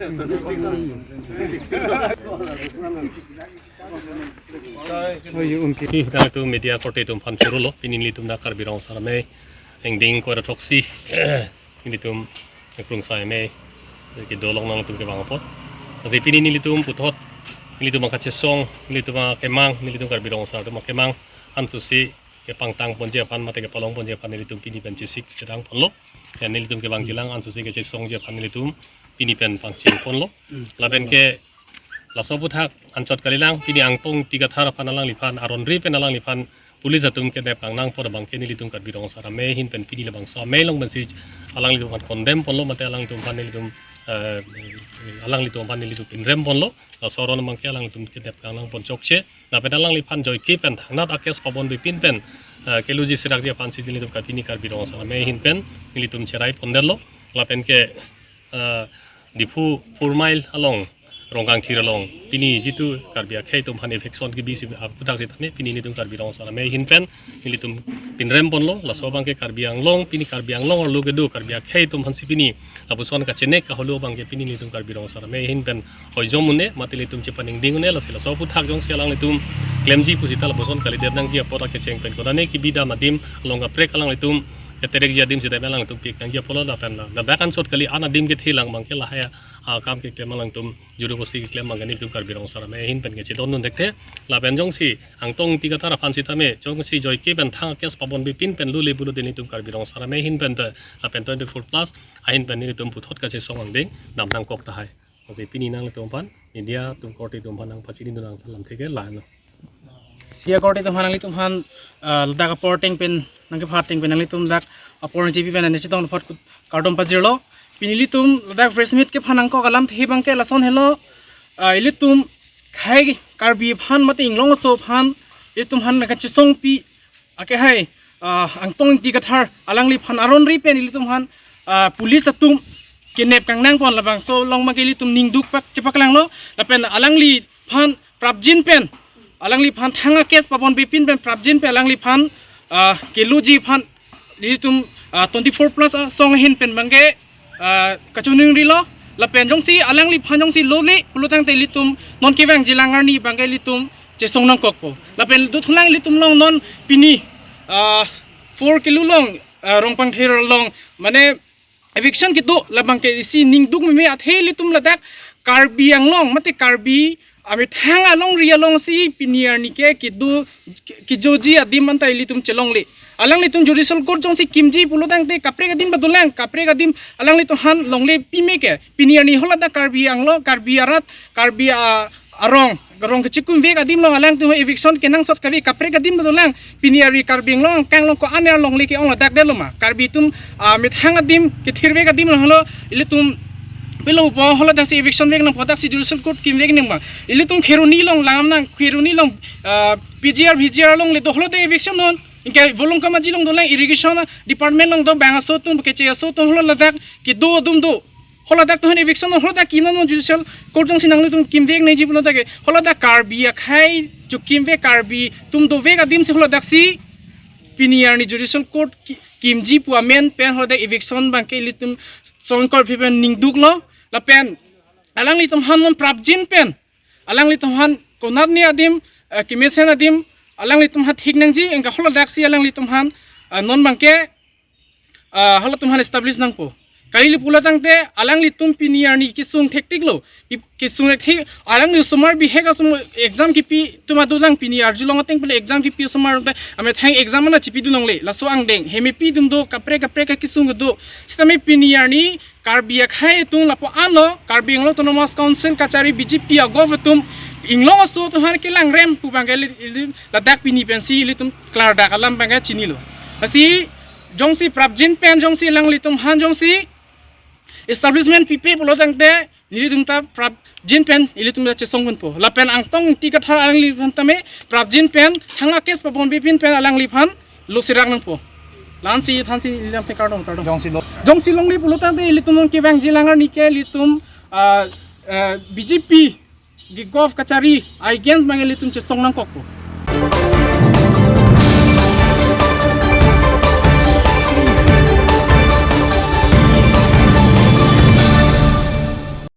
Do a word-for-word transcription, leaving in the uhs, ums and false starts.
Si, nangtum media korte atum aphan choro lo, pini nelitum dak Karbi Rong Asar Amei angdeng ingkoi ra throksi, nelitum Krungsai Amei kedo along nangtum kevang apot. Lasi pini nelitum puthot, nelitum akachesong, nelitum akemang, nelitum Karbi Rong Asar atum akemang ansosi kepangtang ponji aphan mate kepalong ponji aphan nelitum pini pen chesik chedang ponlo. Ya, nelitum kevangjilang ansosi kechesongji aphan nelitum pini pen pangcheng ponlo. Lapen ke laso aphuthak anchot kalilang, pini Angtong Ingti Kathar aphan alangliphan aron ri pen alangliphan police atum kenep kangnang apot abangke nelitum Karbi Rong Asar Amei ahin pen pini labangso amei along pensi alanglitum aphan condemn ponlo mate alanglitum aphan nelitum, eh, alanglitum aphan nelitum pinrem ponlo. Laso aron abangke alanglitum kenep kangnang pon chokche. Lapen alangliphan joike pen thangnat a-case pabonbepin pen, eh, keluji sirakji aphansi nelitum Karbi, pini Karbi Rong Asar Amei ahin pen nelitum cherai pondetlo. Lapen ke, eh, Diphu four mile along, Rongkangthir along, pini jitu Karbi akhei atum aphan eviction kebi si aphuthak sitame pini nelitum Karbi Rong Asar Amei ahin pen nelitum pinrem ponlo. Laso abangke Karbi Anglong, pini Karbi Anglong arlo kedo Karbi akhei atum aphansi pini lapuson kachenek kaholo abangke pini nelitum Karbi Rong Asar Amei ahin pen hoijom un-e mate nelitum chepaningding un-e. Lasi laso aphuthak jongsi alanglitum klemji pusita lapuson kalidet nangji apot akecheng pen konane kebidam adim along kaprek alanglitum keterekji adim sitame alanglitum pik nangji apotlo. Lapen ladak anchot kali an adim kethe lang abangke lahai akam keklem alanglitum juru kosi keklem abangke nelitum Karbi Rong Asar Amei ahin pen kechedondun thekthe. Lapen jongsi Angtong Ingti Kathar aphan sitame jongsi joike pen thang a-case pabonbepin pen lule pulote nelitum Karbi Rong Asar Amei ahin pen ta lapen twenty-four plus ahin pen nelitum puthot kachesong angdeng dam nangkok tahai. Lasi pini nanglitum aphan media atum korte atum aphan nangpachinidun nang thalam theke la-anlo. Media korte atum aphan nanglitum aphan, ah, ladak apor ateng pen nangkepha ateng pen nanglitum dak apor nangchipi pen nangchetong apot kut kardom pajirlo. Pini ilitum ladak press meet kepha nangkok alamthe abangke lason helo, ah, ilitum khei Karbi aphan mate inglong aso aphan ilitum aphan nangkachesongpi akehai, ah, Angtong Ingti Kathar alangliphan aron ri pen ilitum aphan, ah, police atum kenep kangnang pon labangso along abangke ilitum ningduk pak chepaklanglo. Lapen alangliphan prapjin pen, alangliphan thang a-case pabonbepin pen prapjin pen alangliphan, ah, keluji aphan ilitum, ah, twenty-four plus asong ahin pen abangke, ah, kachiningrilo. Lapen jongsi alangliphan jongsi lole pulotangte ilitum non kevangjilang arni abangke ilitum chesong nangkokpo. Lapen dothulang ilitum along non pini, ah, four kilo along, ah, Rongkangthir along mane eviction kedo labangke isi ningduk meme athe ilitum ladak Karbi Anglong mate Karbi amethang alongri alongsi pini arni ke kedo ke-, kejoji adim anta ilitum chelongle. Alanglitum judicial court jongsi kimji pulotangte kaprek adim ba dolang, kaprek adim alanglitum aphan longle pime ke. Pini arni holadak Karbi Anglong, Karbi arat, Karbi a-, arong, arong kechikimvek adim along alangtum eviction kenangsot kave kaprek adim ba dolang. Pini arni Karbi Anglong angkang along ko-an arlongle ke-ong ladak detlo ma. Karbi atum, ah, methang adim kethirvek adim along helo ilitum pilo po holadak si eviction vek nangpo, dak si judicial court kimvek nang ma. Ilitum Kheroni along langdam nang, Kheroni along, ah, P G R, V G R alongle do holo de eviction non. Anke Volongkom Aji along dolang, irrigation department along do, bang aso atum, keche aso atum holo ladak kedo atum do. Holadak atum aphan eviction non, holadak kina non judicial court jongsi nanglitum kimvek nangji pulo tangte. Holadak Karbi akhei chekimvek Karbi atum dovek adim si holadak si pini arni judicial court ki-, kimji pu amen pen holadak eviction abangke ilitum songkor phi pen ningduklo. Lapen alanglitum aphan non prapjin pen alanglitum aphan konatne adim, eh, kemesen adim alanglitum aphan thik nangji, anke holadak si alanglitum aphan, eh, non abangke, eh, halatum aphan establish nangpo. Kali pulotangte alanglitum pini arni kesung thektiklo. Ip-, kesung thektik alangli osomar bihek atum exam kipi atum adolang, pini arjulong ateng pule exam kipi osomar te amethang exam ana chipidun longle. Laso angdeng hemepi atum do, kaprek kaprek akesung do. Sitame pini arni Karbi akhei atum lapu-an lo, Karbi Anglong Autonomous Council kachari B J P a-govt atum inglong aso atum aphan kelangrem pu abangke ili, ili ladak pini pensi ilitum klardak alam abangke chinilo. Lasi jongsi prapjin pen jongsi alanglitum aphan jongsi establishment pipe pulotangte nelitum ta prapjin pen ilitum ta chesong ponpo. Lapen Angtong Ingti Kathar alangliphan tame prapjin pen thang a-case pabonbepin pen alangliphan lo sirak nangpo. La-ansi thansi ilitum aphan kardom, kardom. Jongsi lo. Jongsi longle pulotangte ilitum non kevangjilang arni ke ilitum, ah, ah, B J P a-govt kachari against abangke ilitum chesong nangkokpo.